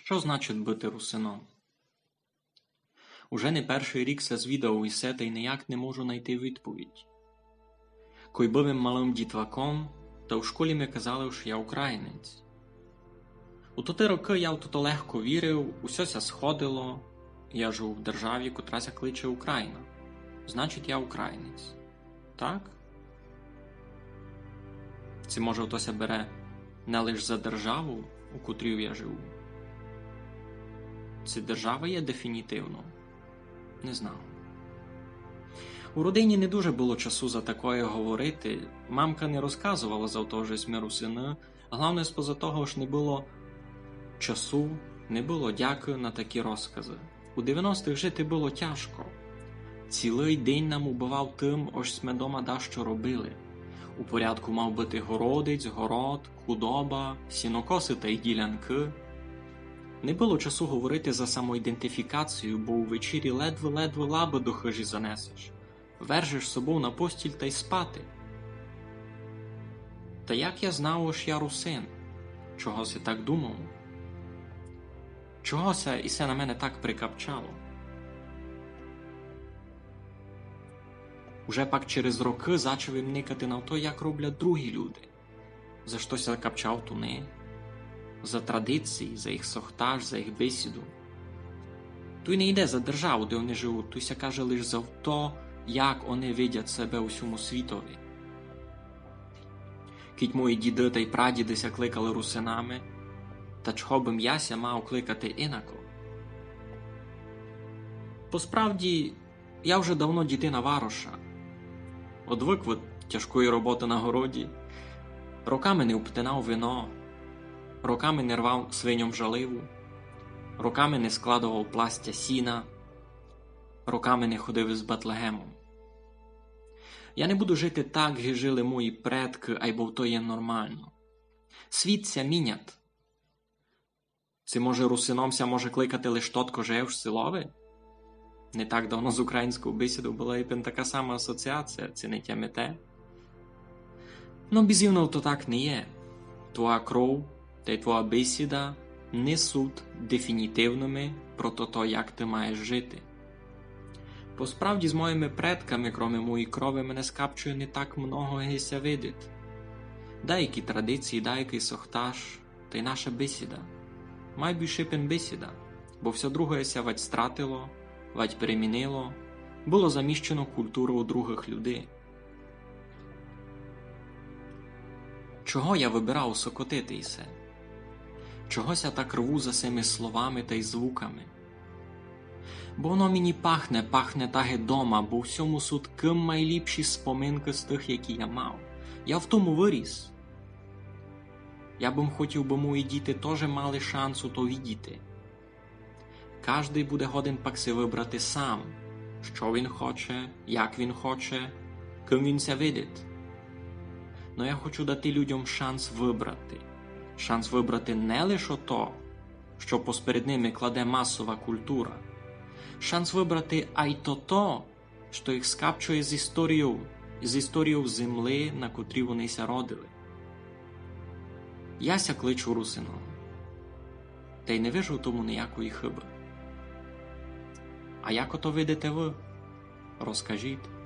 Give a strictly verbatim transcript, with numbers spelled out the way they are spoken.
Што значить быти русином? Уже не першый рік ся звідав усе тай ніяк не можу найти відповідь. Кой быв им малым дітваком, та у школі ми казали, што я українець. У тоты рокы я в тото легко вірив, усьо ся сходило, я жив в державі, котра ся кличе Україна. Значить, я українець. Так? Ци, може, то ся бере не лиш за державу, у котрій я живу? Ци держава є дефінітивно? Не знав. У родині не дуже было часу за такоє говорити. Мамка не розказовала за то, што сьме русины, а главне, споза того, ож не было часу, не было дякы на такі розказы. У девяностых жити было тяжко. Цілый день нам убывав тым, ож сьме дома дашто робили. У порядку мав быти городець, город, худоба, сінокосы тай ділянкы. Не было часу говорити за самоідентифікацію, бо увечері ледве-ледве лабы до хыжі занесеш. Вержеш собов на постіль тай спати. Та як я знав, ож я русин? Чого ся так думав? Чого ся исе на мене так прикапчало? Уже пак через рокы зачав им никати на то, як роблять другі люди. За што ся капчавуть они? За традиції, за їх сохташ, за їх бесіду. Туй не йде за державу, де они живуть, туй ся каже лиш за то, як они видять себе у сьому світови. Кідь мої діды тай прадіды ся кликали русинами, та чого бым я ся мав кликати инако? По справді, я вже давно дітина вароша. Одвык від тяжкої роботы на городі. Роками не обтинав вино, роками не рвав свиньом жаливу, роками не складовав пластя сіна, роками не ходив из Бетлегемом. Я не буду жити так, ги жили мої предкы, айбо то є нормално. Світ ся мінят. Ци, може, русином ся може кликати лиш тот, ко жиє в селови? Не так давно з українськов бесідов была ипен така сама асоціація, ци не тямите? Но бізівно то так не є. Твоя кров тай твоя бесіда не суть дефінітивными про то, як ты маєш жити. По справді, з моїми предками, кроме моєї крови, мене скапчує не так много, ги ся видить. Даякі традиції, даякый сохташ, тай наша бесіда. Май більше пен бесіда, бо всьо другоє ся вадь стратило, вадь перемінило, было заміщено културов другых людей. Чого я выбирав сокотити исе? Чого ся так рву за сими словами тай звуками? Бо воно мені пахне, пахне так ги дома, бо в сьому суть кым майліпші споминкы з тых, які я мав. Я в тому выріс. Я бым хотів, бы мої діти тоже мали шанс у то видіти. Каждый буде годен пак си выбрати сам, што він хоче, як він хоче, кым він ся видить. Но я хочу дати людям шанс выбрати. Шанс выбрати не лише то, што посперед ними кладе масова култура. Шанс выбрати ай тото, што їх скапчує з історією, з історією землі, на котрій вони ся родили. Я ся кличу русином. Тай не вижу в тому ниякої хыбы. А як ото видите вы? Розкажіть.